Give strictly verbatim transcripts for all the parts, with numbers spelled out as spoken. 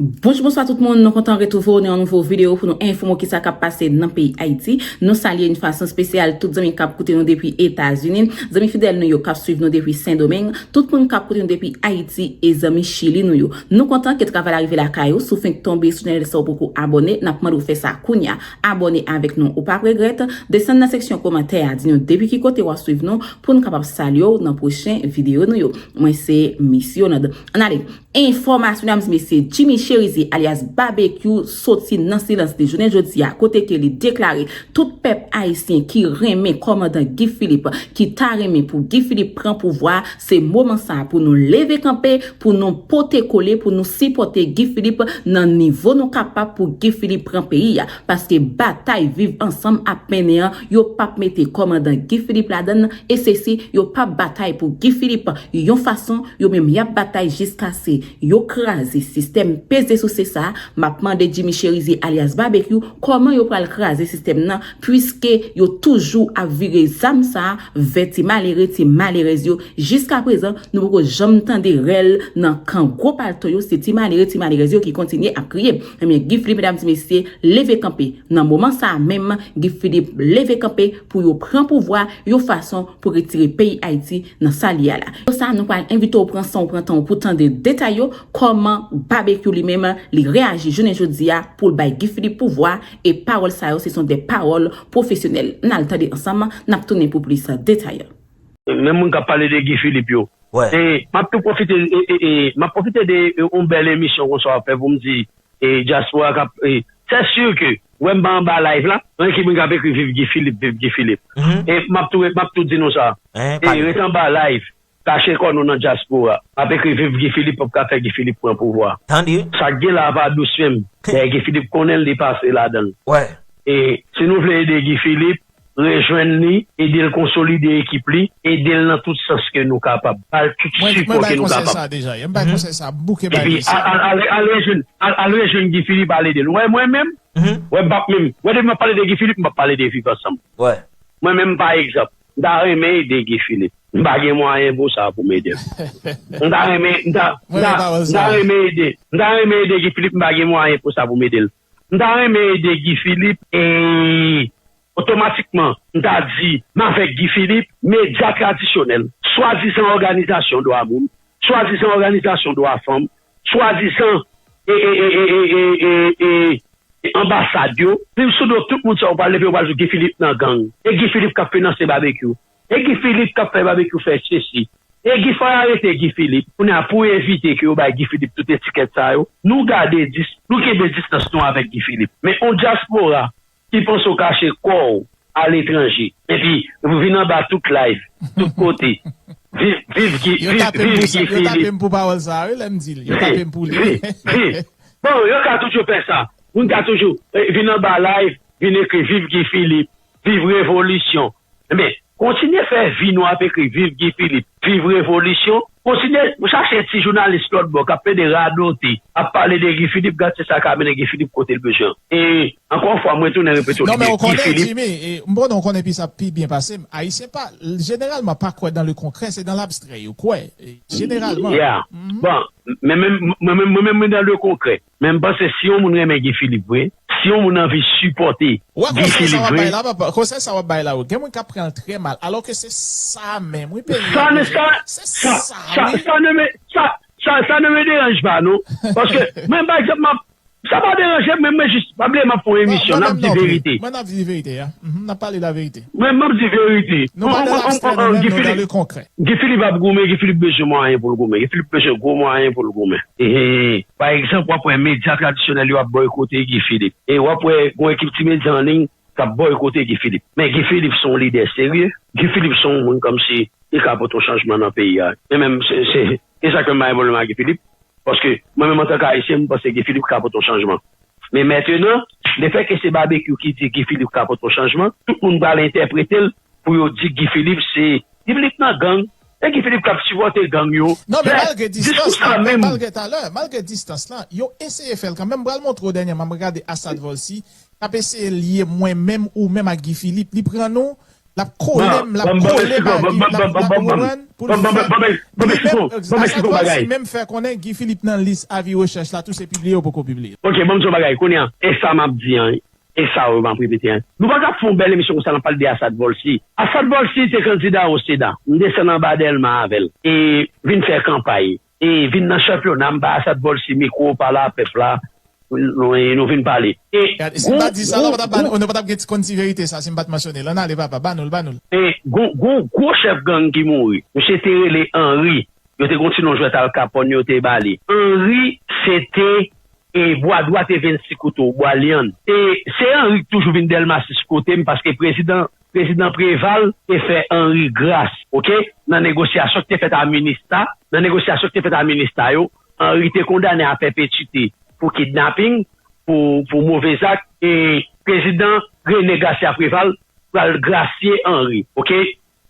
Bonjou, bonswa tout moun, nou kontan retwouve w nan yon nouvo videyo pou nou enfòme w kisa k ap pase nan peyi Ayiti. Nou salye yon fason espesyal tout zanmi k ap koute nou depi Etazini, zanmi fidèl nou yo k ap swiv nou depi Sendomeng, tout moun k ap koute nou depi Ayiti e zanmi Chili nou yo. Nou kontan ke travay la rive lakay ou, si w fenk tonbe sou chanèl sa ou poko abòne, n ap mande w fè sa kounye a. Abòne avèk nou, ou p ap regrèt. Desann nan seksyon kòmantè a, di nou depi ki kote w ap swiv nou pou n kapab salye w nan pwochen videyo nou yo. Mwen se Miss Yolande. Ann ale. Enfòmasyon, medam e mesye, Jimmy Chérizier alyas Babekyou soti nan silans li jounen jodi a, kote ke li deklare tout pèp ayisyen ki renmen kòmandan Guy Philippe, ki ta renmen pou Guy Philippe pran pouvwa, se moman sa a pou nou leve kanpe, pou nou pote kole, pou nou sipòte Guy Philippe nan nivo nou kapab pou Guy Philippe pran peyi a. Paske batay viv ansanm ap mennen an, yo p ap mete kòmandan Guy Philippe ladan l, e se si yo p ap batay pou Guy Philippe yon fason, yo menm y ap batay jiskaske yo kraze sistèm peze souse sa a. M ap mande Jimmy Chérizier alyas Babekyou kòman yo pral kraze sistèm nan, piske yo toujou ap vire zam sa a vè ti malere, ti malerèz yo. Jiska prezan, nou poko janm tande rèl nan kan gwo palto yo, se ti malere, ti malerèz yo ki kontinye ap kriye. Ebyen, Guy Philippe, medam e mesye, leve kanpe. Nan moman sa a menm, Guy Philippe leve kanpe pou yo pran pouvwa yon fason pou retire peyi Ayiti nan sa l ye a la. Pou sa, nou pral envite w pran san w, pran tan w pou tande detay yo, kòman Babekyou li menm li reyaji jounen jodi a pou l bay Guy Philippe pouvwa, e pawòl sa yo, se sont des paroles professionnelles. N al tande ansanm, n ap tounen pou plis detay. Menm moun k ap pale de Guy Philippe yo. Wè. E m ap tou pwofite, e, e, e, m ap pwofite de, e, yon bèl emisyon konsa w ap fè pou m di, e, dyaspora k ap, e, c'est sûr que, wè m pa anba live la, ann ki moun k ap ekri viv Guy Philippe, viv Guy Philippe. Mhm. E m ap tou, m ap tou di nou sa. E, pale. Rete anba live, kache kò nou nan dyaspora. M ap ekri viv Guy Philippe, p ap ka fè Guy Philippe pran pouvwa. Tande. Sa k gen la a pa dous menm. Dayè Guy Philippe konnen l, li pase ladan l. Wè. E si nou vle ede Guy Philippe, rejwenn li, ede l konsolide ekip li, ede l nan tout sans ke nou kapab. Ba l tout sipò ke nou kapab. Mwen bay konsèy sa deja, m bay konsèy sa, m bouke bay li sa. Epi al, al, al, al rejwenn, al, al rejwenn Guy Philippe, al ede l. Wè mwen menm, wè m p ap menm, wè depi m ap pale de Guy Philippe, m p ap pale de viv ansanm. Wè. Mwen menm pa egzanp, m ta renmen ede Guy Philippe. M pa gen mwayen pou sa pou m ede l. M ta renmen, m ta, m ta, m ta renmen ede, m ta renmen ede Guy Philippe, m pa gen mwayen pou sa pou m ede l. M ta renmen ede Guy Philippe, e otomatikman, m ta di, m avèk Guy Philippe, medya tradisyonèl, swadizan òganizasyon dwa moun, swadizan òganizasyon dwa fanm, swadizan, e, e, e, e, e, e, e, e, anbasad yo, li sou do tout moun sa yo pral leve, yo pral di Guy Philippe nan gang. E Guy Philippe k ap finanse Babekyou. E Guy Philippe k ap fè Babekyou fè sesi. E Guy, fò y arete Guy Philippe. Kounye a, pou evite ke yo bay Guy Philippe tout etikèt sa yo, nou gade dis-, nou kenbe distans nou avèk Guy Philippe. Men on dyaspora ki panse w kache kò w aletranje, epi vin anba tout live, tout kote. Viv, viv Guy, viv, viv Guy Philippe. Yo tape m pou sa, yo tape m pou pawòl sa a, wi, lè m di l. Yo tape m pou li. Viv, viv. Bon, yo ka toujou fè sa. Moun ka toujou, eh, vin anba live, vin ekri viv Guy Philippe, viv revolisyon. Ebyen, kontinye fè vi nou ap ekri viv Guy Philippe, viv revolisyon. Kontinye chache ti jounalis lòt bò k ap plede radote, ap pale de Guy Philippe, gad se sa k ap mennen Guy Philippe kote l bezwen. E ankò yon fwa, mwen tounen repete w, Guy Philippe. Non, men ou konnen, Jimmy, e, m konnen ou konnen pi sa pi byen pase m. Ayisyen pa, jeneralman, pa kwè dans le concret, c'est dans l'abstrait yo kwè. E, jeneralman. Yeah. Bon, men, men, mwen menm, mwen menm, mwen dans le concret. Men m panse si yon moun renmen Guy Philippe vre, si yon moun anvi sipòte Guy Philippe vre. Ou wè konsèy sa w ap bay la, papa, konsèy sa w ap bay la, wi. Gen moun k ap pran l trè mal, alò ke se sa menm, wi, peyi a bezwen. Sa, sa, sa, sa, sa ne me, sa, sa, sa ne me dérange pas, non. Paske, mwen, pa egzanp, m ap, sa pa deranje m, men mwen jis, pa bliye m ap fè yon emisyon, n ap di verite. Mwen, n ap di verite, ya. Mhm, n ap pale laverite. Mwen, m ap di verite. Nou pa dans l'abstrait, nou menm, nou dans le concret. Guy Philippe ap goumen, Guy Philippe bezwen mwayen pou l goumen. Guy Philippe bezwen gwo mwayen pou l goumen. E, e, e, pa egzanp, w ap wè medya tradisyonèl yo ap bòykote Guy Philippe. E w ap wè gon ekip ti medya an liy k ap bòykote Guy Philippe. Men Guy Philippe se yon lidè serye. Guy Philippe se yon moun kòmsi li ka pote yon chanjman nan peyi a. Men menm, se, se, e sa k fè m pa gen pwoblèm ak Guy Philippe. Paske mwen menm, antanke Ayisyen, m panse Guy Philippe ka pote yon chanjman. Men mentenan, lefètke se Babekyou ki di Guy Philippe ka pote yon chanjman, tout moun pral entèprete l pou yo di Guy Philippe se, Guy Philippe nan gang, e Guy Philippe k ap sipòte gang yo. Non, men malgre distans la, men malgre talè, malgre distans la, yo eseye fè l kanmenm. M pral montre w dènyèman, m gade Assad Volcy, k ap eseye lye mwen menm ou menm ak Guy Philippe. Li pran nou, L ap kole m, l ap kole m a Guy, l ap, l ap, ou konprann? Pou l fè, li menm, Asad Volcy menm fè konnen Guy Philippe nan lis avi rechèch la, tou se pibliye, yo poko pibliye. Ok, ban m di w bagay, kounye a, e sa m ap di an, e sa yo m ap repete an. Nou pa ka fè yon bèl emisyon konsa, n ap pale de Asad Volcy. Asad Volcy te kandida o Sena. M desann anba Dèlma avè l. E vin fè kanpay. E vin nan chanpyona, m ba Asad Volcy mikwo, pale a pèp la. Nou, nou, nou vin pale. E gwo, gwo, gwo, nou pa t ap gen ti konn ti verite sa si m pa t mansyone l. Ann ale, papa, ba nou l, ba nou l. E gwo, gwo, gwo chèf gang ki mouri. Misye te rele Henry. Yo te gon ti non jwèt Al Capone yo te ba li. Henry se te, e, bwa dwat Evens Ti Kouto, bwa lyann. E se Henry ki toujou vin Dèlma sis kote m, paske prezidan, prezidan Préval te fè Henry gras, ok? Nan negosyasyon ki te fèt a Minista, nan negosyasyon ki te fèt a Minista yo, Henry te kondane a pèpetite pou kidnaping, pou, pou move zak, e prezidan René Garcia Préval pral grasye Henry, ok?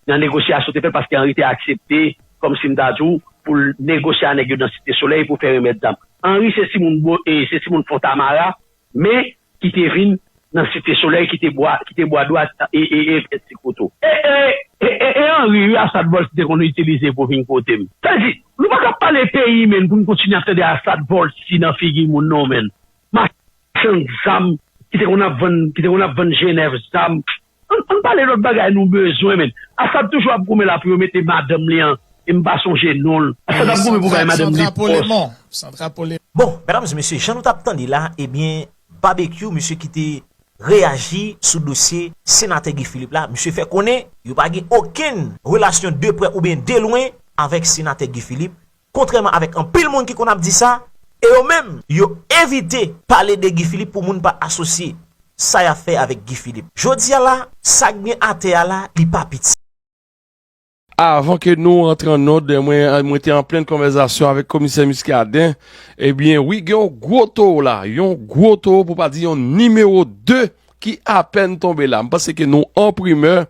Nan negosyasyon te fèt paske Henry te aksepte, kòmsi m ta di w, pou l negosye a nèg yo nan Site Solèy pou fè remèt zam. Henry se timoun bo-, e, se timoun Fontamara, men ki te vin nan Site Solèy, ki te bwa, ki te bwa dwat, e, e, e, e, Ti Kouto. E, e, e, e, e Henry, wi, Asad Volcy te konn itilize pou vin kote m. Sa di, nou pa ka pale peyi, men, pou n kontinye ap tande Asad Volcy nan figi moun, non, men. Machann zam, ki te konn ap vann, ki te konn ap vann Jenèv zam. Ann, ann pale lòt bagay nou bezwen, men. Asad toujou ap goumen la pou yo mete madanm li an, e m pa sonje non l. Asad ap goumen pou bay madanm li pòs. Bon, medam e mesye, jan nou t ap tande la, ebyen, Babekyou, mesye ki te reyaji sou dosye senatè Guy Philippe la, misye fè konnen yo pa gen okenn relasyon de prè oubyen de lwen avèk senatè Guy Philippe, kontrèman avèk anpil moun ki konn ap di sa, e yo menm, yo evite pale de Guy Philippe pou moun pa asosye sa y ap fè avèk Guy Philippe. Jodi a la, sa k gen atè a la, li pa piti. Avan ke nou rantre an nòt, mwen, mwen te an plen konvèsasyon avèk komisè Muscadin. Ebyen, wi, gen yon gwo towo la, yon gwo towo, pou pa di yon nimewo de ki apèn tonbe la. M panse ke nou an primè,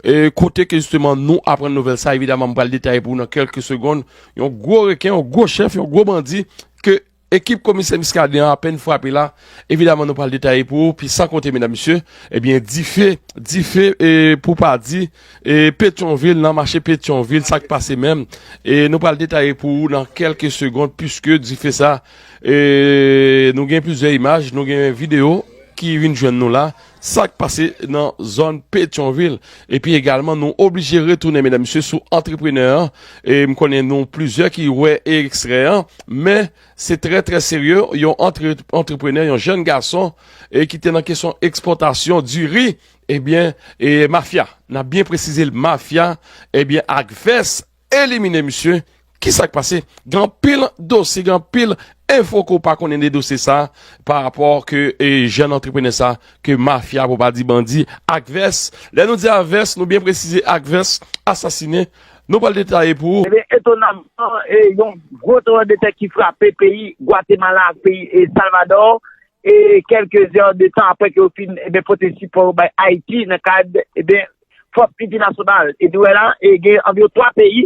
e, kote ke jisteman nou aprann nouvèl sa, evidaman, m pral detaye pou ou nan kèlke segonn. Yon gwo reken, yon gwo chèf, yon gwo bandi ke ekip komisè Muscadin an apèn frape la. Evidaman, nou pral detaye pou ou, pi san konte, medam, mesye, ebyen, dife, dife, e, pou pa di, e, Petyonvil, nan mache Petyonvil, sa k pase menm. E nou pral detaye pou ou nan kèlke segonn, piske dife sa, e, nou gen plizyè imaj, nou gen videyo ki vin jwenn nou la, sa k pase nan zòn Petyonvil. Epi egalman, nou oblije retounen, medam, mesye, sou antreprenè an. E m konnen nou plizyè ki wè ekstrè an, men se trè, trè serye. Yon antre-, antreprenè, yon jèn gason, e ki te nan kesyon ekspòtasyon diri, ebyen, e mafya, n ap byen presize l, mafya, ebyen, ak vès, elimine misye. Kisa k pase? Gen anpil dosye, gen anpil enfo ke w pa konnen de dosye sa, pa rapò ke, e, jèn antreprenè sa, ke mafya, pou pa di bandi, ak vès. Lè nou di ak vès, nou byen presize ak vès, asasinen. Nou pral detaye pou ou. Ebyen, etonamman, e, yon gwo tranblemanntè ki frape peyi Gwatemala ak peyi, e, Salvadò, e, kèlke zè de tan apre ke yo fin, ebyen, pote sipò yo bay Ayiti nan kad, ebyen, fòs miltinasyonal. E nou wè la, e, gen anviwon twa peyi,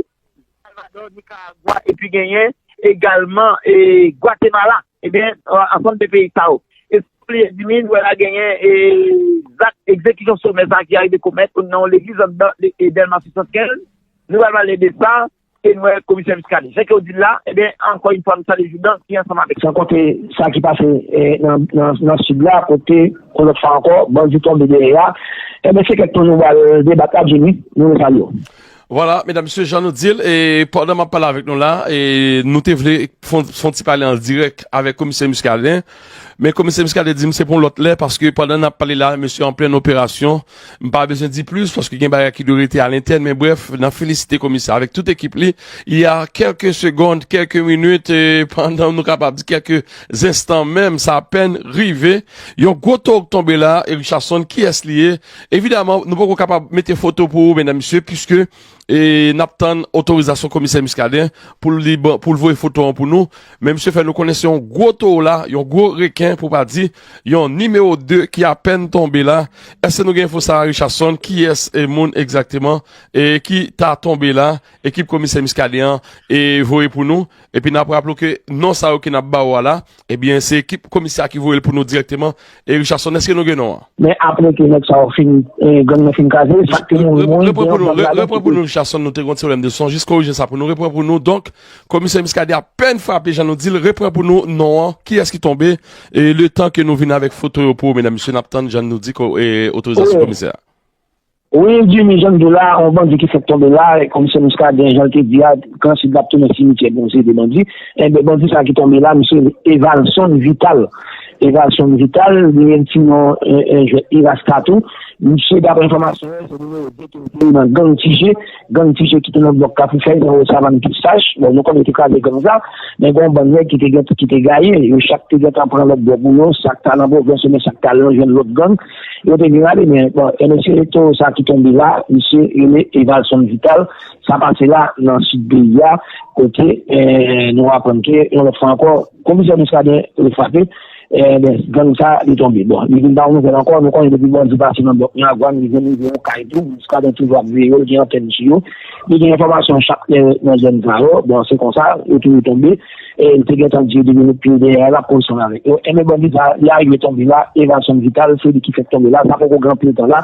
Salvadò, Nikaragwa, epi genyen egalman, e, Gwatemala. Ebyen, ansanm de peyi sa yo. E si w bliye di, nou wè la genyen, e, zak egzekisyon somè sa ki arive komèt nan yon legliz anndan, e, Dèlma swasannkenz. Nou pral pale de sa, e nou wè komisè Muscadin. Jan ke w di l la, ebyen, ankò yon fwa, nou salye Joudan ki ansanm avèk. San konte sa ki pase, e, nan, nan, nan sid la, kote, yon lòt fwa ankò, bandi tonbe dèyè a. Ebyen, se kèk pwen nou pral debat la, Jimmy, nou, nou salye w. Vwala, medam, mesye, jan nou di l, e pandan m ap pale avèk nou la, e nou te vle fè, fè yon ti pale an dirèk avèk komisè Muscadin, men komisè Muscadin di m se pou yon lòt lè, paske pandan n ap pale la, mesye an plen operasyon, m pa bezwen di plis, paske gen bagay ki dwe rete a lentèn, men brèf, n ap felisite komisè avèk tout ekip li. Il y a quelques secondes, quelques minutes, e pandan nou kapab di kèlke zenstan menm, sa apèn rive, yon gwo towo k tonbe la, e Richardson, kiyès li ye? Evidaman, nou poko kapab mete foto pou ou, medam, mesye, piske E n ap tann otorizasyon komisè Muscadin pou l li ban- pou l voye foto an pou nou. Men misye fè nou konnen se yon gwo towo la, yon gwo reken pou pa di yon nimewo de ki apèn tonbe la. Èske nou gen enfo sa a, Richardson? Kiyès e moun egzakteman e ki ta tonbe la? Ekip komisè Muscadin an e voye pou nou. Epi n ap raple w ke non sa yo ke n ap ba w a la, ebyen, se ekip komisè a ki voye l pou nou dirèkteman. E Richardson, èske nou gen non an? Men apre ke nèg sa yo fin, eh, gang nan fin kraze, sa k te mouri, mouri, gen yon gang la. Repran pou nou, Richardson, nou te gen yon ti pwoblèm de son. Jis korije sa pou nou, repran pou nou. Donk, komisè Muscadin apèn frape, jan nou di l, repran pou nou non an, kiyès ki tonbe, e letan ke nou vin avèk foto yo pou ou, medam, mesye, n ap tann, jan nou di, ko- e otorizasyon komisè a. Wi, Jimmy, jan m di w la, yon bandi ki fèk tonbe la, komisè Muscadin, jan l te di a, Gran Sid l ap tounen simityè pou yon seri de bandi. Enben, bandi sa ki tonbe la, misye Evalson Vital. Evalson Vital, li menm ti non, eh, eh, jwèt Erasta tou. Misye, daprè enfòmasyon yo, se nimewo de ke l te nan gang Tije. Gang Tije ki te nan blòk Kafou Fèy, nan Wo Savann Pistach. Bon, nou konnen yo te kraze gang sa, men gen yon bann nèg ki te gen, ki te gaye. Yo chak te gentan pran lòt bò pou yo, sa k ta nan pwovens yo, men sa k ta al nan jwenn lòt gang. Yo te vin rale, men, bon, e mesye Eto sa ki tonbe la, misye rele Evalson Vital. Sa pase la nan sid peyi a, kote, eh, nou aprann ke yon lòt fwa ankò, komisè Muscadin refrape, eh, ben, gang sa, li tonbe. Bon, li vin ba nou nouvèl ankò, nou konnen depi bandi pase nan blòk Miragwàn, li vin rive yon kay tou, Muscadin toujou ap veye yo, li gen antèn sou yo. Li gen enfòmasyon chak lè nan zòn sa yo. Bon, se konsa, yo toujou tonbe. E li te gentan di yo depi nou pye dèyè a, l ap konn sanm avèk yo. Enben, bandi sa, li arive tonbe la, Evalson Vital, se li ki fèk tonbe la, sa poko gen anpil tan la.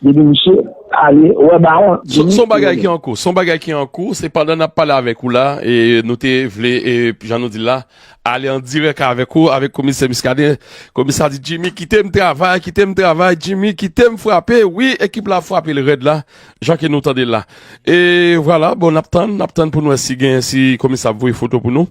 Depi misye ale wè bawon, se yon bagay ki an kou, se yon bagay ki an kou, se pandan n ap pale avèk ou la, e nou te vle, e jan nou di l la, ale an dirèk avèk ou, avèk komisè Muscadin. Komisè a di, Jimmy, kite m travay, kite m travay, Jimmy, kite m frape. Wi, ekip la frape l rèd la, jan ke nou tande l la. E vwala, bon, n ap tann, n ap tann pou nou wè si gen, si komisè ap voye foto pou nou.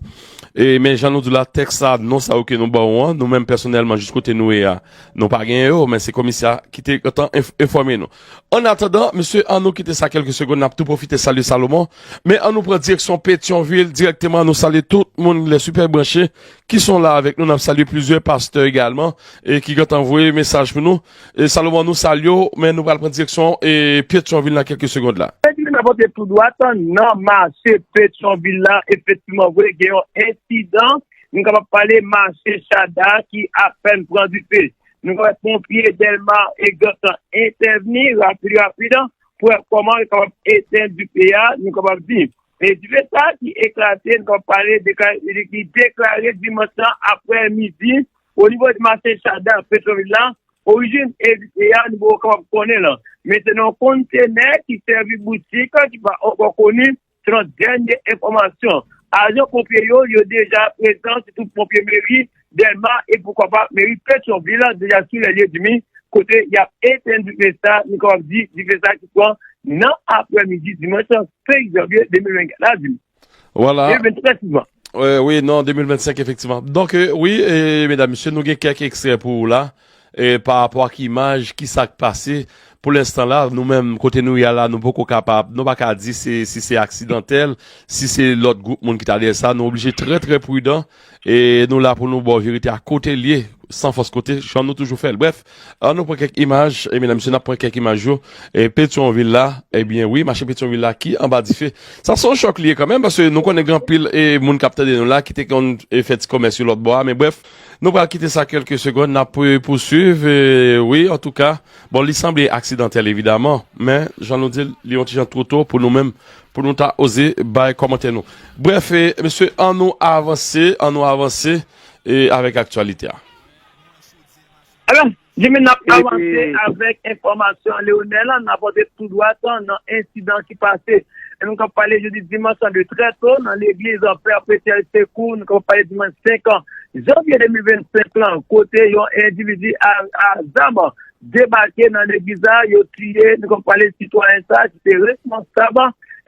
E, men jan nou di la, tèks sa, non sa yo ke nou ba w an, nou menm pèsonèlman, jis kote nou ye a, nou pa gen yo, men se komisè a ki te gentan enf- enfòme nou. Annatandan, mesye, an nou kite sa kèlke segonn, n ap tou pwofite salye Salomon, men an nou pran direksyon Petyonvil dirèkteman, nou salye tout moun, lè sipè branche, ki son la avèk nou, n ap salye plizyè pastè egalman, e ki gentan voye mesaj pou nou. E Salomon, nou salye w, men nou pral pran direksyon, e Petyonvil nan kèlke segonn la. N ap pote tou dwat nan mache Petyonvil la, efektivman, vre, gen yon ensidan, nou kapab pale mache Chada ki apèn pran dife. Nou wè ponpye Dèlma e Grantan entèvni rapid, rapid, pou wè kòman yo kapab etenn dife a, nou kapab di. E dife sa ki eklate, nou kapab pale de ka- ki deklare dimanch lan aprè midi, o nivo de mache Chada, Petyonvil la, orijin e dife a, nou poko kapab konnen l. Men se nan yon kontenè ki sèvi boutik ki pa ankò koni, selon dènye enfòmasyon. Ajan ponpye yo, yo deja prezan, sitou ponpye meri Dèlma e poukwa pa meri Petyonvil, deja sou lè lye dimi, kote y ap etenn dife sa, nou kapab di, dife sa ki pran nan aprèmidi dimanch senk janvye de mil vennkat la, Jimmy. Vwala. De mil vennsenk, eskizman. Euh, wi, non, de mil vennsenk, efektivman. Donk, euh, wi, e, medam, mesye, nou gen kèk ekstrè pou ou la, e, pa rapò ak imaj, ki sa k pase. Pou lenstan la, nou menm, kote nou ye a la, nou poko kapab, nou pa ka di se, si se aksidantèl, si se lòt gwoup moun ki ta dèyè sa, nou oblije trè, trè pridan, e nou la pou nou ba w verite a kote l ye, san fòs kote, jan nou toujou fè l. Brèf, an nou pran kèk imaj, e medam, mesye, n ap pran kèk imaj yo, e Petyonvil la, ebyen wi, mache Petyonvil la ki anba dife. Sa se yon chòk li ye kanmenm, paske nou konnen gen anpil, e, moun k ap tande nou la, ki te konn, e, fè ti kòmès yo lòt bò a, men brèf, nou pral kite sa kèlke segonn, n ap, e, pouswiv, e, wi, antouka, bon, li sanble aksidantèl, evidaman, men, jan nou di l, li yon ti jan two to pou nou menm, pou nou ta oze bay kòmantè nou. Brèf, e, mesye, an nou avanse, an nou avanse, e, avèk aktyalite a. Alò, Jimmy, n ap avanse avèk enfòmasyon Leonel, n ap pote tou dwat nan ensidan ki pase. E nou k ap pale jodi dimanch lan de trè to nan legliz Pè Petyèl Sekou, nou k ap pale dimanch senk janvye de mil vennsenk lan, kote yon endividi a, a zam debake nan legliz la, yo tiye, nou k ap pale sitwayen sa ki te responsab,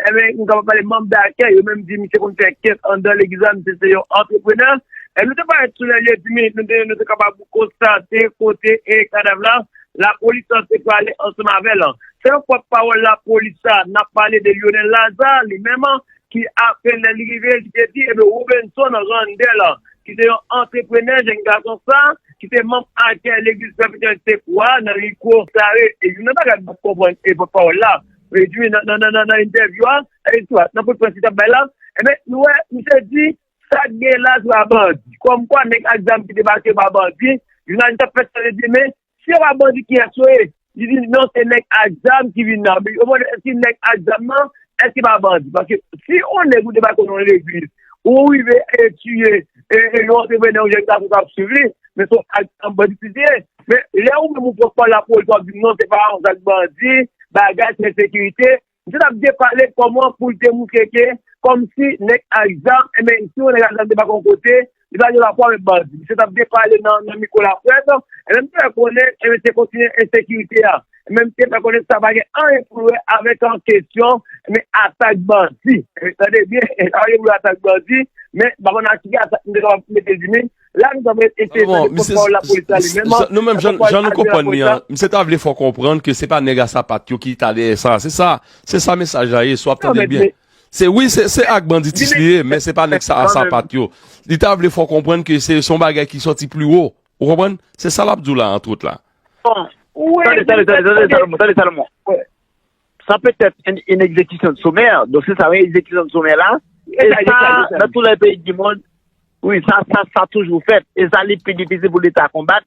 enben, nou k ap pale manm dakèy, yo menm di misye konn fè kès anndan legliz la, misye se yon antreprenè. E nou te parèt sou lè lye dimi, nou te, nou te kapab konstate kote e kadav la, lapolis lan te prale ansanm avè l. Selon pòtpawòl lapolis la, n ap pale de Lionel Lazarre, li menm, ki apèn lè li rive, li te di, ebyen, Robenson Randel, ki se yon antreprenè, jèn gason sa, ki se manm akèy legliz Pè Petyèl Sekou a, nan Rico Carré. E youn nan bagay m pa t konprann, e pòtpawòl la, Redwi nan, nan, nan, nan, nan entèvyou a, e, nan Pòtoprens li t ap bay la, enben, nou wè, misye di, sa k gen la, se pa bandi. Kòmkwa, nèg ak zam ki debake pa bandi, jounalis ap fè sa, li di, men, si se pa bandi, kiyès yo ye? Li di, non, se nèg ak zam ki vin nan. Men, yo mande, èske nèg ak zam nan, èske pa bandi? Paske si yon nèg ou debake nan yon legliz, ou rive e tiye, e, e yon antreprenè, yon jèn gason k ap swiv li, men se yon ak, ak bandi li ye. Men lè ou menm ou pran pawòl lapolis, w ap di, non, se pa yon zak bandi, bagay, se ensekirite. Misye t ap depale kòman pou l te moutre ke, kòmsi nèg ak zam, enben, si yon nèg ak zam debake yon kote, li pa gen rapò avèk bandi. Misye t ap depale nan, nan mikwo laprès, enben, misye fè konnen, enben, se kontinye ensekirite a. Enben, misye fè konnen sa pa gen anyen pou l wè avèk an kesyon, enben, atak bandi. Enben, tande byen, sa pa gen pou l wè atak bandi, men, m pa konn ak ki atak misye kapab mete l di, men, la, nou t ap eseye tande pòtpawòl lapolis la li menm, jan, nou menm, jan, jan nou konprann li an, misye ta vle fè w konprann ke se pa nèg a sapat yo ki ta dèyè sa. Se sa, se sa mesaj la ye, si w ap tande l byen. Se, wi, se, se ak banditis li ye, men se pa nèg sa a sapat yo. Li ta vle fè w konprann ke se, se yon bagay ki sòti pi wo. Ou konprann? Se sa l ap di w la, antwòt la. Bon, tande, tande, tande, tande, Salomon, tande, Salomon. Sa peut être une, une exécution sommaire. Donk, se sa, yon exécution sommaire la. E sa, dans tous les pays du monde, wi, sa, sa, sa toujou fèt. E sa, li pi difisil pou Leta konbat.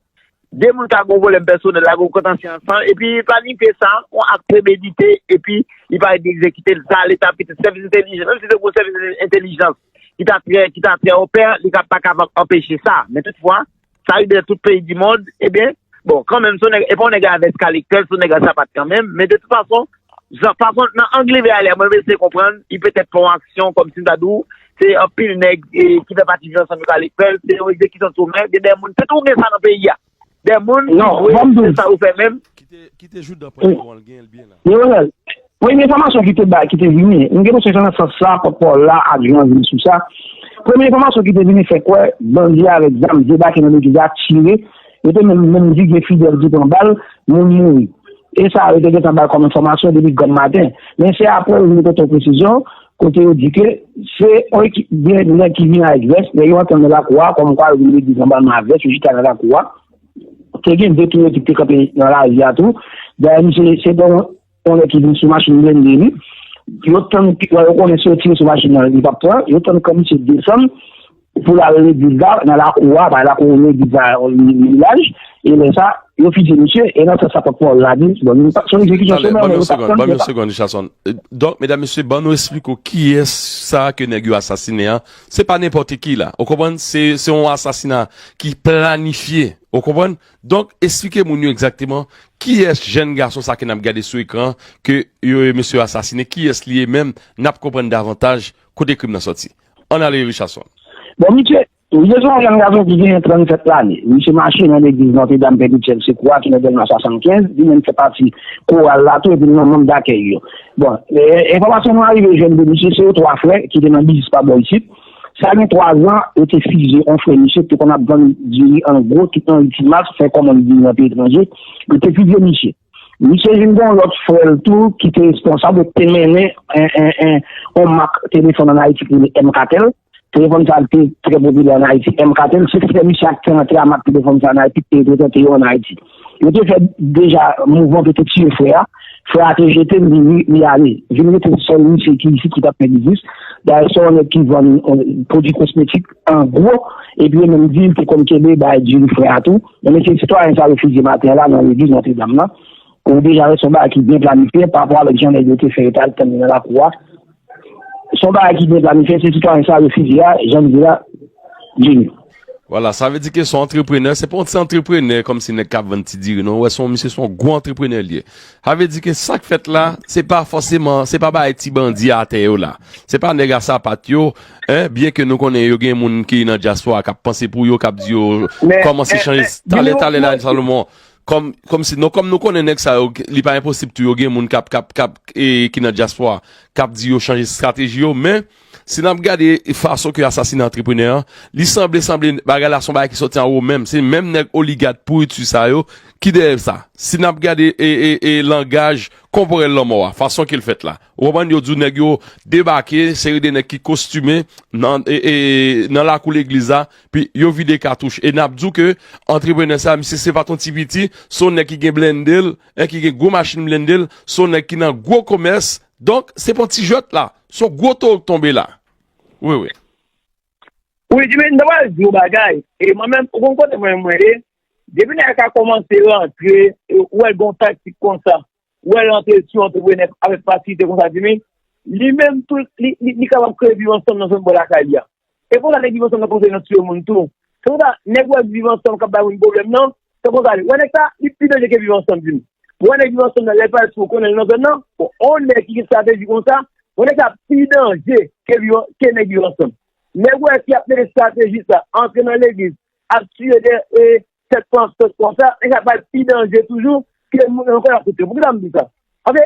De moun ka gen yon pwoblèm pèsonèl, la gen yon kontansye ansanm, epi planifye sa, yon ak premedite, epi li parèt egzekite l. Sa, Leta, petèt sèvis entèlijans, menm si se gwo sèvis entèlijans ki ta trè, ki ta trè opè, li ka pa kapab anpeche sa. Men toutfwa, sa rive nan tout peyi di mond, ebyen, bon, kanmenm, se yon nèg, e pa yon nèg a vès ka lektè, se yon nèg a sapat kanmenm, men de tout fason, jan, fason, nan ang li vle ale a, mwen eseye konprann, li petèt fè yon aksyon, kòmsi m ta di w, se anpil nèg, e, ki fè pati di ansanm yo ka lektè, se yon egzekisyon somè, gen de moun, se tou gen sa nan peyi a. De moun ki dwe, se sa yo fè menm. Kite, kite Joudan pran mikwo an, l genyen l byen la. Leonel, premye enfòmasyon ki te bay, ki te vini, m gen enpresyon se nan sans sa, pòtpawòl la ak Jean vin sou sa. Premye enfòmasyon ki te vini fè kwè, bandi avèk zam debake nan legliz la, tire, yo te menm, menm di gen fidèl ki pran bal, moun mouri. E sa, yo te gentan bay kòm enfòmasyon depi granm maten. Men se apre yo vin pote yon presizyon, kote yo di ke se yon ekip, gen nèg ki vin avèk vès, men yo antre nan lakou a, kòmkwa yo vin legliz anba nan vès, yo chita nan lakou a. Te gen de tou yo ki te kanpe nan lari a tou. Dayè, misye, se bon, yon nèg ki vin sou machin blende li. Yo tann, yo konnen si yo tire sou machin nan, li p ap pran. Yo tann kan misye desann pou l al legliz la, nan lakou a, pa lakou legliz la, li, li laj. E lè sa, yo fizye misye, e nan sans sa pòtpawòl la di, bon, li pa, se yon egzekisyon somè, men yo pa tann, ban m yon segonn, Richardson. Donk, medam, mesye, ban nou eksplike w kiyès sa ke nèg yo asasinen an. Se pa nenpòt ki la. Ou konprann? Se, se yon asasina ki planifye. Ou konprann? Donk, eksplike moun yo egzakteman kiyès jèn gason sa ke n ap gade sou ekran, ke yo, mesye yo asasinen, kiyès li ye menm, n ap konprann davantaj kote krim nan sòti. Ann ale, Richardson. Bon, misye, misye se yon jèn gason ki genyen trannsèt lane. Misye mache nan legliz Notre Dame Perpétuelle Secours a, ki nan Dèlma swasannkenz, li menm fè pati koral la tou, epi l nan manm dakèy yo. Bon, e, enfòmasyon nou arive jwenn de misye, se yo twa frè ki te nan biznis pa bò isit. Sa gen twa zan, yo te fizye yon frè misye ki te konn ap vann diri an gwo, ki te nan Litimas, fè kòmann diri nan peyi etranje, yo te fizye misye. Misye vin gen yon lòt frè l tou ki te responsab, yo te mennen en, en, en, yon mak telefòn ann Ayiti ki rele M Katel. Telefòn sa a te trè popilè ann Ayiti. M Katel, se frè misye a ki te rantre a mak telefòn sa a ann Ayiti, ki te reprezante yo ann Ayiti. Yo te fè deja mouvman pou yo te tiye frè a. Frè a te jete l, li, li, li ale. Vin rete sèl misye ki isit ki t ap fè biznis. Dayè, se yon nèg ki vann, eh, pwodui kosmetik an gwo, epi yo menm di l te konn kenbe bay diri frè a tou. Men mesye sitwayen sa yo fizye maten an la nan legliz Notre Dame nan. Ou deja wè se yon bagay ki byen planifye pa rapò avèk jan nèg yo te fè yo t al tann li nan lakou a. Se yon bagay ki byen planifye, se sitwayen sa yo fizye a, jan m di la, Jimmy. Vwala, sa vle di ke se yon antreprenè, se pa yon ti antreprenè kòmsi nèg k ap vann ti diri, non. Ou wè, se yon misye, se yon gwo antreprenè li ye. Sa vle di ke sa k fèt la, se pa fòseman, se pa bagay ti bandi atè yo la. Se pa nèg a sapat yo, en, byen ke nou konnen yo gen moun ki nan dyaspora k ap panse pou yo, k ap di yo kòmanse chanje, talè, talè la, Salomon. Kòm, kòmsi, non, kòm nou konnen nèg sa yo, li pa enposib tou yo gen moun k ap, k ap, k ap, e, ki nan dyaspora, k ap di yo chanje estrateji yo, men, si n ap gade fason ke yo asasinen antreprenè an, li sanble, sanble bagay la se yon bagay ki sòti anwo menm. Se menm nèg oligak pouriti sa yo ki dèyè sa. si n ap gade e, e, e langaj konporèl lanmò a, fason ke l fèt la. Ou konprann, yo di w nèg yo debake, seri de nèg ki kostime nan, e, e, nan lakou legliz la, pi yo vide katouch. E n ap di w ke antreprenè sa, misye se pa t yon ti piti, se yon nèg ki gen blende l, en, ki gen gwo machin blende l, se yon nèg ki nan gwo komès. Donk, se pa yon ti jwèt la, se yon gwo towo k tonbe la. Wi, wi. Wi, Jimmy, m ta pral di w bagay. E mwen menm, ou konn kote mwen, mwen ye. Depi nèg ka kòmanse rantre, e, ou wè l gen yon taktik konsa, ou wè l rantre sou antreprenè avèk fasilite konsa, Jimmy, li menm tou, li, li, li kapab kreye viv ansanm nan zòn bò lakay li a. E konsa nèg viv ansanm nan kòmanse nan tiye moun tou. Se konsa, nèg wè viv ansanm k ap bay moun pwoblèm nan, se konsa li. Wè nèg sa, li pi danje ke viv ansanm, Jimmy. Wè nèg viv ansanm nan, lè l pral sou konnen l nan zòn nan, bon, on nèg ki gen estrateji konsa, wè nèg sa pi danje ke viv, ke nèg viv ansanm. Nèg ou wè ki ap mete estrateji sa, antre nan legliz, ap tiye de e, tèt panse konsa, nèg sa pral pi danje toujou ke moun ankò y ap koute. Poukisa m di sa? Paske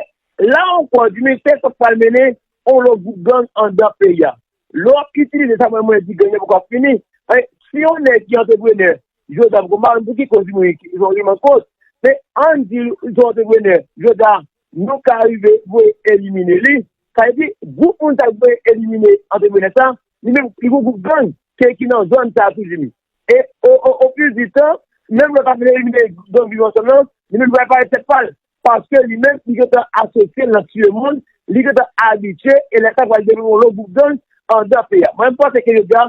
la ankò, Jimmy, se sa k pral mennen on lòt gwoup gang anndan peyi a. Lè w ap itilize sa mwen, mwen di gang nan poko ap fini. Paske si yon nèg ki antreprenè, jodi a, poko m pa konn pou ki koz li mouri, ki yon riman koz. Men ann di l se yon antreprenè, jodi a, nou ka rive voye elimine li. Sa vle di, gwoup moun sa k voye elimine antreprenè sa, li menm, li gon gwoup gang ke ki nan zòn sa tou, Jimmy. E o, o, o fil di tan, menm lè w ta fin elimine gang viv ansanm nan, li menm li pral parèt tèt pa l. Paske li menm, li gentan asosye l nan tiye moun, li gentan abitye, e lè sa pral devlope yon lòt gwoup gang anndan peyi a. Mwen, m panse ke jodi a,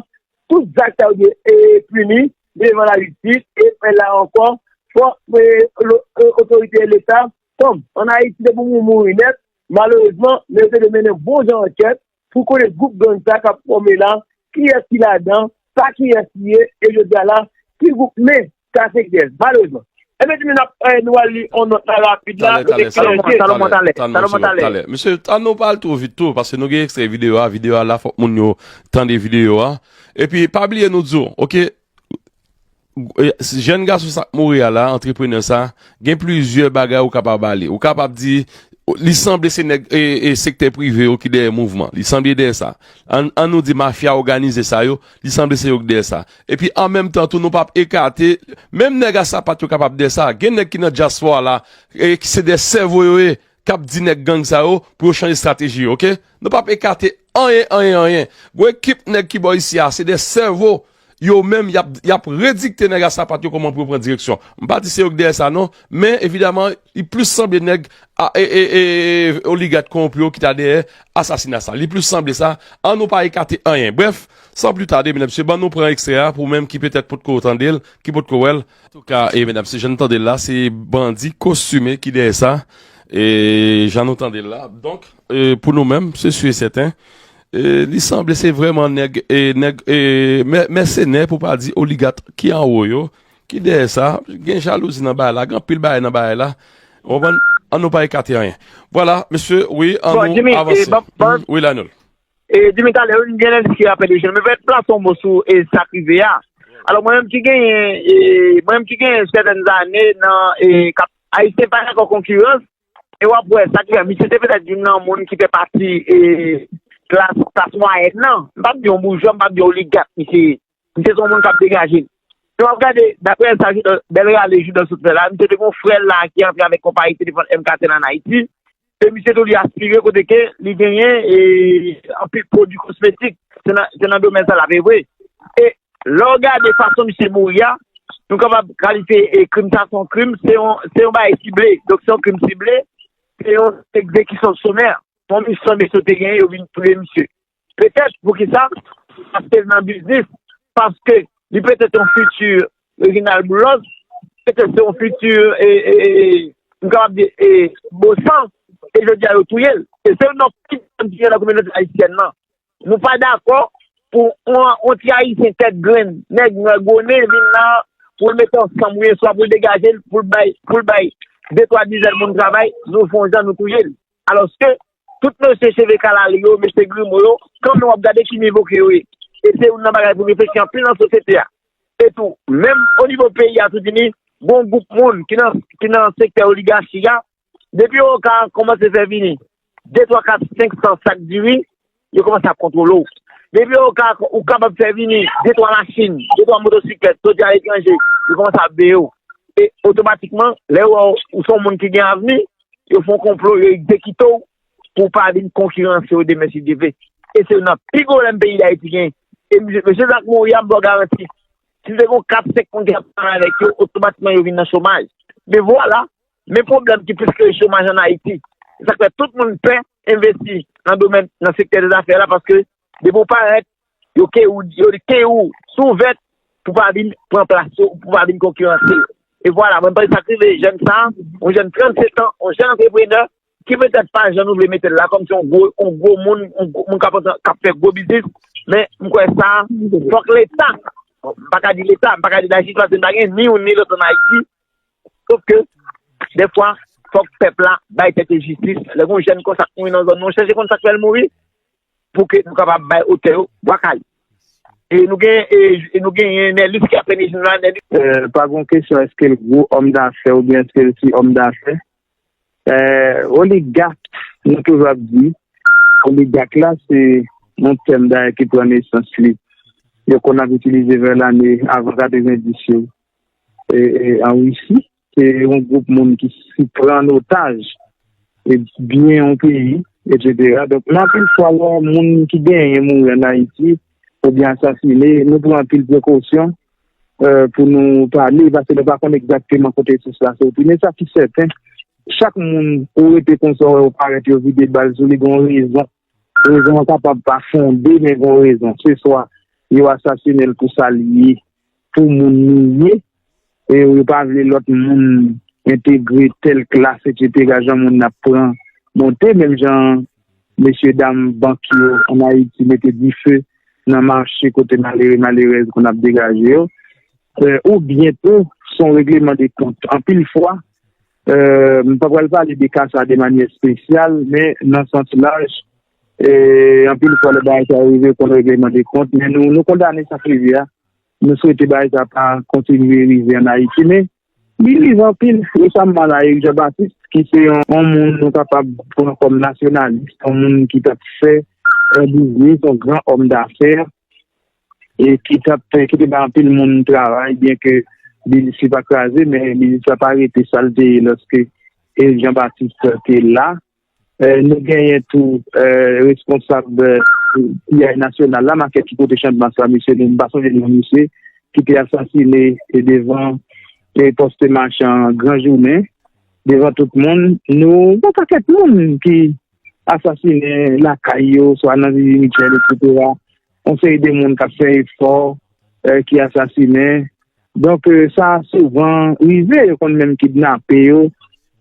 tout zak sa yo dwe e, pini devan lajistis, e men la ankò, fòk e, lo- e, otorite Leta, kòm ann Ayiti, depi moun mouri nèt, malerezman, men yo te dwe mennen bon jan ankèt, pou konnen gwoup gang sa k ap fòme la, kiyès ki ladan, pa kiyès li ye, e jodi a la, ki gwoup men, sa se kiyès, malerezman. Ebyen, Jimmy, n ap, eh, nou al li on nòt la rapid la, Talè, talè, kote ki talè, danje. Salomon, talè, talè, Salomon, mesye, talè. Talè. Mesye, ann nou pa al twò vit tou, paske nou gen ekstrè videyo a, videyo a la, fòk moun yo tande videyo a. Epi, pa bliye nou di w, oke, e, jèn gason sa k mouri a la, antreprenè sa, gen plizyè bagay ou kapab ale. Ou kapab di, li sanble se nèg e, e sektè prive yo ki dèyè mouvman. Li sanble dèyè sa. Ann, ann nou di mafya òganize sa yo, li sanble se yo k dèyè sa. Epi an menm tan tou, nou p ap ekate, menm nèg a sapat yo kapab dèyè sa. Gen nèg ki nan dyaspora la, e ki se de sèvo yo ye, k ap di nèg gang sa yo pou yo chanje estrateji yo, oke? Nou p ap ekate anyen, anyen, anyen. Gwo ekip nèg ki bò isi a, se de sèvo yo menm, y ap, y ap redikte nèg a sapat yo kòman pou yo pran direksyon. M pa di se yo k dèyè sa non, men evidaman, li plis sanble nèg a, e, e, e, e, oligat kowonpi yo ki ta dèyè asasina sa. Li plis sanble sa, ann nou pa ekate anyen. Brèf, san pli tade, medam, mesye, ban nou pran ekstrè a pou menm ki petèt potko tande l, ki potko wè l. Antouka, e, medam, mesye, jan nou tande l la, se bandi kostime ki dèyè sa. E, jan nou tande l la. Donk, e, pou nou menm, se si e sèten, e, li sanble se vrèman nèg, e, nèg, e, mè- mèsenè, pou pa di oligat ki anwo yo, ki dèyè sa. Gen jalouzi nan bagay la, gen anpil bagay nan bagay la. Ou konprann? Ann nou pa ekate anyen. Vwala, mesye, wi, ann Bon, Jimmy, nou e, avanse. ban, ban, Wi, Lanol. E, Jimmy, talè, gen lè ki rapèl yo, men fè plas yon mo sou e, sa k rive a. Alò, mwen menm ki genyen, e, mwen menm ki genyen sètèn zane nan e, kap, Ayisyen pa dakò konkirans, e w ap wè sa k fè, misye se petèt youn nan moun ki fè pati e, klas, klas mwayèn nan. M p ap di yon boujwa, m p ap di yon oligat, misye, misye se yon moun k ap degaje l. E w ap gade, daprè sa Joudan, bèl rale Joudan sot fè la, misye te gen yon frè l la ki antre avèk konpayi telefòn M K T L ann Ayiti. E misye tou li aspire kote ke li genyen e, anpil pwodui kosmetik. Se nan, se nan domèn sa l ap evre. E lè w gade fason misye mouri a, nou kapab kalifye e krim sa se yon krim, se yon, se yon bagay sible. Donk se yon krim sible, se yon egzekisyon somè. Yon misyon misye te genyen, yo vin touye misye. Petèt, poukisa? Paske l nan biznis, paske li petèt yon fiti Reginald Boulos, petèt se yon fiti, e, e, e, m kapab di, e, Bosan, e jodi a yo touye l. E se yon nòm ki ki nan kominote ayisyèn nan. Nou pa dakò pou yon, yon ti Ayisyen tèt grenn, nèg nwè gwo nen, vin la pou l mete ansanm, wi, swa pou l degaje l, pou l bay, pou l bay de twa dizèn moun travay, nou fè yon jan, nou touye l. Alòske, tout mesye cheve kalale yo, mesye grimo yo, kanmenm w ap gade ki nivo ke yo ye. E se youn nan bagay pou reflechi anpil nan sosyete a. E tou, menm o nivo peyi a tou, Jimmy, gon gwoup moun ki nan, ki nan sektè oligachi a, depi yo ka kòmanse fè vini de, twa, kat, senk san sak diri, yo kòmanse ap kontwole w. Depi yo ka, ou kapab fè vini de, twa machin, de, twa motosiklèt, soti aletranje, yo kòmanse ap veye w. e otomatikman, lè yo wè w, ou se yon moun ki gen avni, yo fè yon konplo, yo egzekite w pou w pa vin konkiranse yo demen si Dye vle. E se youn nan pi gwo pwoblèm peyi Dayiti genyen. E mesye, mesye Zak Mori a, m ba w garanti, si te gen kat, senk moun ki t ap travay avèk yo, otomatikman yo vin nan chomaj. Men vwala, men pwoblèm ki plis ke chomaj ann Ayiti. Se sa k fè tout moun pè envesti nan domèn, nan sektè dè zafè la, paske depi w parèt, yo kenbe w, yo kenbe w sou vèt pou pa vin pran plas yo, pou pa vin konkiranse yo. E vwala, mwen panse sa k rive jèn sa, yon jèn trannsetan, yon jèn antreprenè, ki petèt pa jan nou vle mete l la, kòmsi yon gwo, yon gwo moun, yon gwo moun k ap antre, k ap fè gwo biznis, men m kwè sa, fòk Leta, m pa ka di Leta, m pa ka di Dayiti, paske m pa gen ni youn ni lòt ann Ayiti, sof ke, dèfwa, fòk pèp la bay tèt li jistis, lè gen yon jèn konsa k mouri nan zòn nou, chèche konn sa k fè l mouri, pou ke nou kapab bay otè yo bwa kale. E nou gen, e, e nou genyen Nèlis ki ap premye jou la, Nèlis. Euh, pa gen kesyon èske l gwo òm dafè oubyen èske l ti òm dafè. Euh, oligak, nou toujou ap di, oligak la, se yon tèm dayè ki pran nesans li. Yo konn ap itilize vè lane avan katrevenndis yo, e, e, an Risi. Se yon gwoup moun ki si pran an otaj e byen yon peyi, etsetera. Donk, nan anpil fwa, lè moun ki genyen mouri ann Ayiti oubyen asasine, nou pran anpil prekosyon, euh, pou nou pale, paske nou pa konn egzakteman kote sous la soti. Men sa ki sèten, chak moun ou rete konsa, ou wè yo parèt, yo vide bal sou li, gen yon rezon. Rezon an kapab pa fonde, men gen yon rezon. Se swa yo asasinen l pou sa l ye, pou moun li ye, e yo pa vle lòt moun entegre tèl klas, etsetera, jan moun nan ap pran monte, menm jan mesye dam bank yo ann Ayiti mete dife nan mache kote malere, malerèz konn ap degaje yo. Euh, oubyen tou, se yon regleman de kont. Anpil fwa, euh, m pa pral pale de ka sa de manyè espesyal, men nan sans laj, e anpil fwa lè bagay sa yo rive, yo konn regleman de kont, men nou, nou kondane sa k rive a. Nou swete bagay sa pa kontinye rive ann Ayiti, men li rive anpil. Resaman la, Eric Jean Baptiste, ki se yon, yon moun nou kapab pran kòm nasyonalis, yon moun ki t ap fè yon biznis, yon gran òm dafè, e ki t ap, ki te bay anpil moun travay, byen ke biznis li pa kraze, men biznis la pa rete sa l te ye lòske Eric Jean Baptiste te la. Euh, nou genyen tou, euh, responsab, euh, P I nasyonal la, makèt ki pote chanmas la, misye, nou, m pa sonje non misye, ki te asasine, e devan, e pòs Machan gran jounen, devan tout moun. Nou, yon pakèt moun ki asasinen lakay yo, swa nan Vivi Mitchell, etsetera. Yon seri de moun k ap fè efò, euh, ki asasinen. Donk, euh, sa souvan rive, yo konn menm kidnape yo.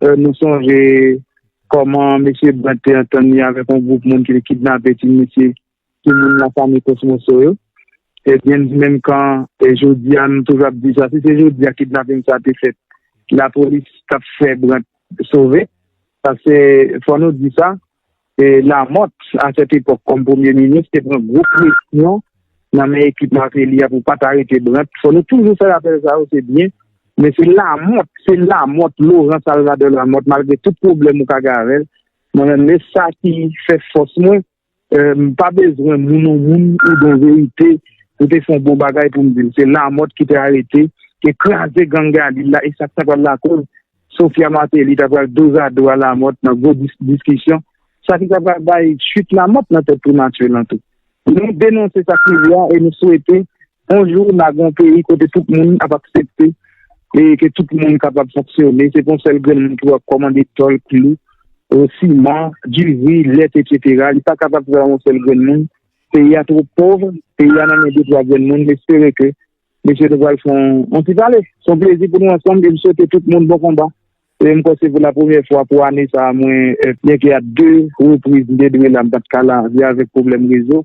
Euh, nou sonje kòman mesye Brant te antann li avèk yon gwoup moun ki te kidnape ti mesye, timoun nan fanmi Kosmoso yo. Ebyen, menm kan, e jodi a, nou toujou ap di sa, si se jodi a kidnaping sa te fèt, lapolis t ap fè Brant sove. Paske, fò nou di sa, e Lamòt, a sèt epòk, kòm premye minis, te pran gwo presyon nan men ekip Martelly a pou pa t arete Brant. Fò nou toujou fè rapèl sa yo, se byen. Men se Lamòt, se Lamòt, Laurent Salvador Lamòt, malgre tout pwoblèm ou ka gen avè l, mwen menm, men sa ki fè fòs mwen, euh, m pa bezwen moun, yon moun ou don verite pou te fè yon bon bagay pou m di l. Se Lamòt ki te arete, te kraze gang Galil la, e sa k ta pral lakoz Sofia Martelly ta pral dozado a Lamòt nan gwo dis-, diskisyon. Sa ki ta pral bay chit Lamòt nan tèt primati lan tou. Nou denonse sa k rive a e nou swete yon jou n a gen yon peyi kote tout moun ap aksepte e ke tout moun kapab fonksyone. Se pa yon sèl grenn moun ki w ap kòmande tòl, klou, euh, siman, diri, lèt, etsetera. Li pa kapab travay yon sèl grenn moun. Peyi a twò pòv, peyi a nan men de twa grenn moun. M espere ke mesye nou pral fè yon, yon ti pale. Se yon plezi pou nou ansanm e m swete tout moun bon konba. E m kwè se pou la premyè fwa pou ane sa a, mwen, euh, byen ke y a de repriz m te dwe la, m pa t ka la, se avèk pwoblèm rezo.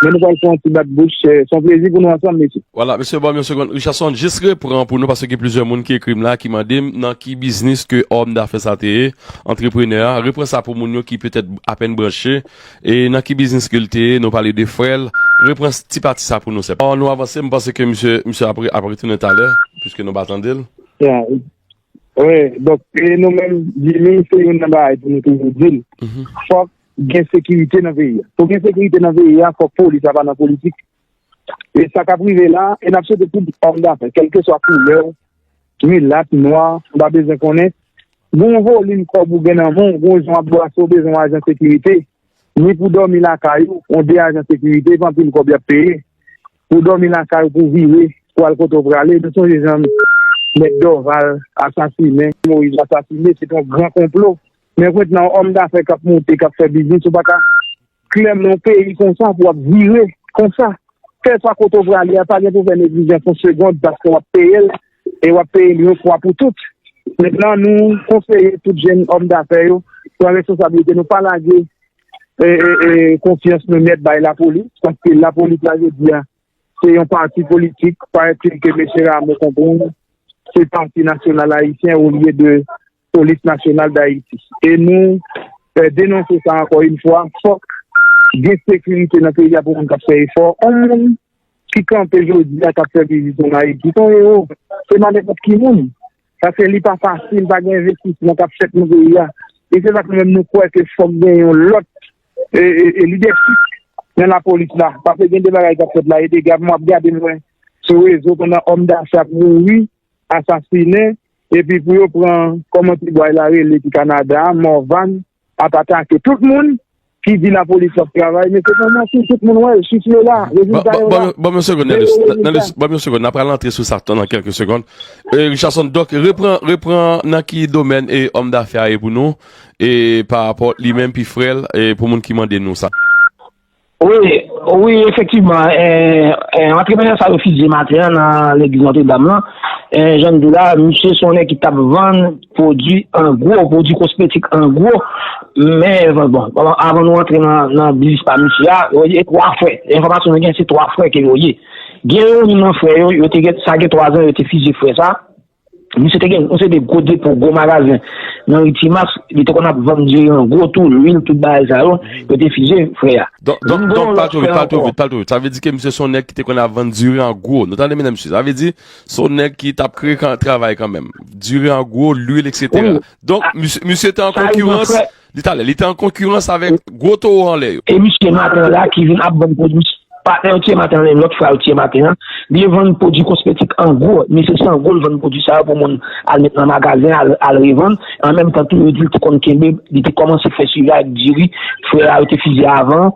Men nou pral fè yon ti bat bouch, euh, se yon plezi pou nou ansanm, mesye. Vwala, mesye, ban m yon segonn. Richardson, jis repran pou nou, paske gen plizyè moun ki ekri m la, ki mande m nan ki biznis ke òm dafè sa te ye, antreprenè a. Repran sa pou moun yo ki petèt apèn branche. E nan ki biznis ke l te ye, nou pale de frè l. Repran ti pati sa pou nou, sèp. Ann nou avanse, m panse ke misye, misye ap re-, ap retounen talè, piske nou pa tande l. Ya, wi, donk, e nou menm, Jimmy, se youn nan bagay pou nou toujou di l. Mhm. Fòk gen sekirite nan peyi a. Pou gen sekirite nan peyi a, fòk polis la pa nan politik. E sa k ap rive la, e n ap swete tout òm dafè, kèlkeswa koulè w, milat, nwa, m pa bezwen konnen. Gen yon volim kòb ou gen nan men w, gen yon jan w ap brase, w bezwen yon ajan sekirite. Ni pou dòmi lakay ou, yon de ajan sekirite, pa anpil kòb y ap peye. Pou dòmi lakay ou, pou vire, pou al kote w prale. Nou sonje jan Mèt Dòval asasinen, Moyiz asasinen, se te yon gran konplo. Men mentnan, òm dafè k ap moute, k ap fè biznis, ou pa ka klèman yon peyi konsa pou w ap vire konsa. Kèlswa kote w prale a, pa gen pou fè neglijans yon segonn, paske w ap peye l, e w ap peye l yon fwa pou tout. Mentnan, nou konseye tout jèn òm dafè yo pran responsablite nou, pa lage e, e, e, konfyans nou nèt bay lapolis, paske lapolis la jodi a, se yon pati politik, parèt ke mesye Rameau konprann, se Pati Nasyonal Ayisyen olye de Polis Nasyonal Dayiti. E nou eh, denonse sa ankò yon fwa, fòk gen sekirite nan peyi a pou moun k ap fè efò. Yon moun ki kanpe jodi a k ap fè vizit ann Ayiti, se yon ewo. Se pa nenpòt ki moun. Paske li pa fasil, pa gen envestisman k ap fèt nan peyi a. E se sa k nou menm nou kwè ke fòk gen yon lòt e, e, e lidèchip nan lapolis la. Paske gen de bagay k ap fèt la, e dega m ap gade mwen sou rezo pandan òm dafè ap mouri, asasinen, epi pou yo pran, kòman ti bway la rele ki Kanada a, Morvan, ap atake tout moun ki di lapolis ap travay, men se pa manti, tout moun wè l, chif yo la, rezilta yo la. Ban m yon segonn, Nèlis, Nèlis, ban m yon segonn, n ap pral antre sou sa nan kèlke segonn. E, Richardson, donk, repran, repran nan ki domèn e òm dafè a ye pou nou, e pa rapò li menm pi frè l, e pou moun ki mande nou sa. Wi, wi, efektivman, eh, eh, antreprenè sa yo fizye maten an nan legliz Nòtredam lan. Eh, jan m di w la, misye se yon nèg ki t ap vann pwodui an gwo, pwodui kosmetik an gwo. Men, bon, bon, avan nou antre nan, nan biznis pa misye a, yo ye twa frè. Enfòmasyon nou gen, se twa frè ke yo ye. Gen youn nan frè yo, yo te gen, sa gen twa zan, yo te fizye frè sa. Misye te gen yon seri de gwo depo, gwo magazen nan ri Timas, li te konn ap vann diri an gwo tou, lwil, tout bagay sa yo, yo te fizye frè a. Donk, donk, donk, pale twò vit, pale twò vit, pale twò vit. Sa vle di ke misye se yon nèg ki te konn ap vann diri an gwo. Nou tande, medam, mesye. Sa vle di, se yon nèg ki t ap kreye kan-, travay kanmenm. Diri an gwo, lwil, etsetera. Donk, misye, misye te an konkirans. Li t ale, li te an konkirans avèk gwo towo anlè yo. E misye maten an la ki vin ap vann pwodui. Patnè yo tiye maten an, lòt fwa yo tiye maten an. Li vann pwodui kosmetik an gwo. Misye se an gwo l vann pwodui sa yo pou moun al met nan magazen, al, al revann. An menm tan tou, yo di l te konn kenbe, li te kòmanse fè swivi ak diri frè a yo te fizye avan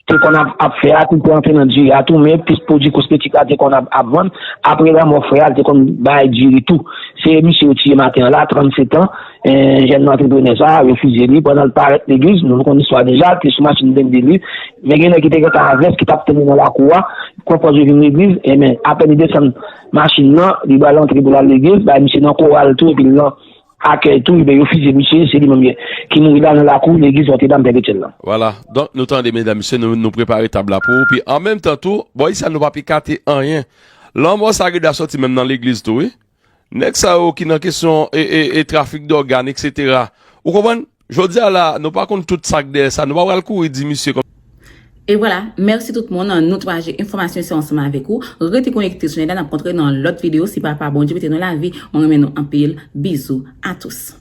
te konn ap, ap fè a, tou te antre nan diri a tou, men plis pwodui kosmetik la te konn ap, ap vann. Apre lanmò frè a, l te konn bay diri tou. Se misye yo tiye maten an la, trannsèt an, eh, jèn antreprenè sa a, yo fizye li pandan l parèt legliz, nou konn istwa deja, te sou machin blende li, men gen nèg ki te gentan avès, ki t ap tann li nan lakou a, konpòz yo vin legliz, e men, apèn li desann machin nan, li pral antre pou l al legliz, bay misye nan koral tou, epi l nan akèy tou, ebyen yo fizye misye, se li menm ki mouri la nan lakou legliz Nòtredam Pè Petyèl lan. Vwala. Donk, nou tande, medam, mesye, nou, nou prepare tab la pou ou. Pi, an menm tan tou, bò isi a, nou p ap ekate anyen. Lanmò sa gen dwa sòti menm nan legliz tou, wi. Nèg sa yo ki nan kesyon e, e, e trafik dògàn, etsetera. Ou konprann? Jodi a la, nou pa konn tout sa k dèyè sa. Nou pa pral kouri di misye konn. E vwala, mèsi tout moun. Nou te pataje enfòmasyon sa yo ansanm avèk ou. Rete konekte sou chanèl la, n ap kontre nan lòt videyo si Papa Bondye prete nou lavi. Mwen renmen nou anpil. Bizou à tous.